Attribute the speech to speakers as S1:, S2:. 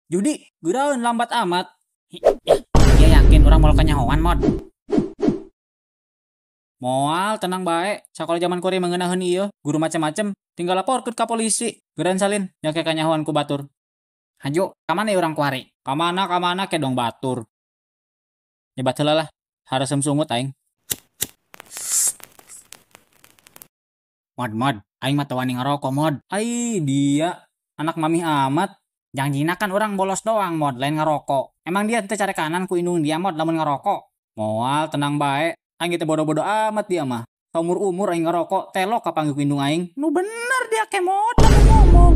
S1: Judi, geuraeun lambat amat. Ya yakin urang moal kanyahoan mod. Moal tenang bae, sakola zaman kuari mengenaheun ieu, guru macem-macem, tinggal laporkeun ka polisi. Geuraeun salin, nya ke kanyahoan ku batur. Hajo, ka mana urang kuari? Ka mana ke dong batur. Nyebat heula lah, hareusem sungut aing. Mod, mod, aing mah teu wani ngaroko mod. Ai dia anak mamih amat. Jangjina kan orang bolos doang mod, lain ngerokok. Emang dia teu care kanan ku indung dia mod lamun ngerokok. Moal tenang bae, aing teh bodoh-bodoh amat dia mah. Saumur-umur aing ngerokok, telok kapanggih ku indung aing. Nu bener dia ke mod lamun ngomong.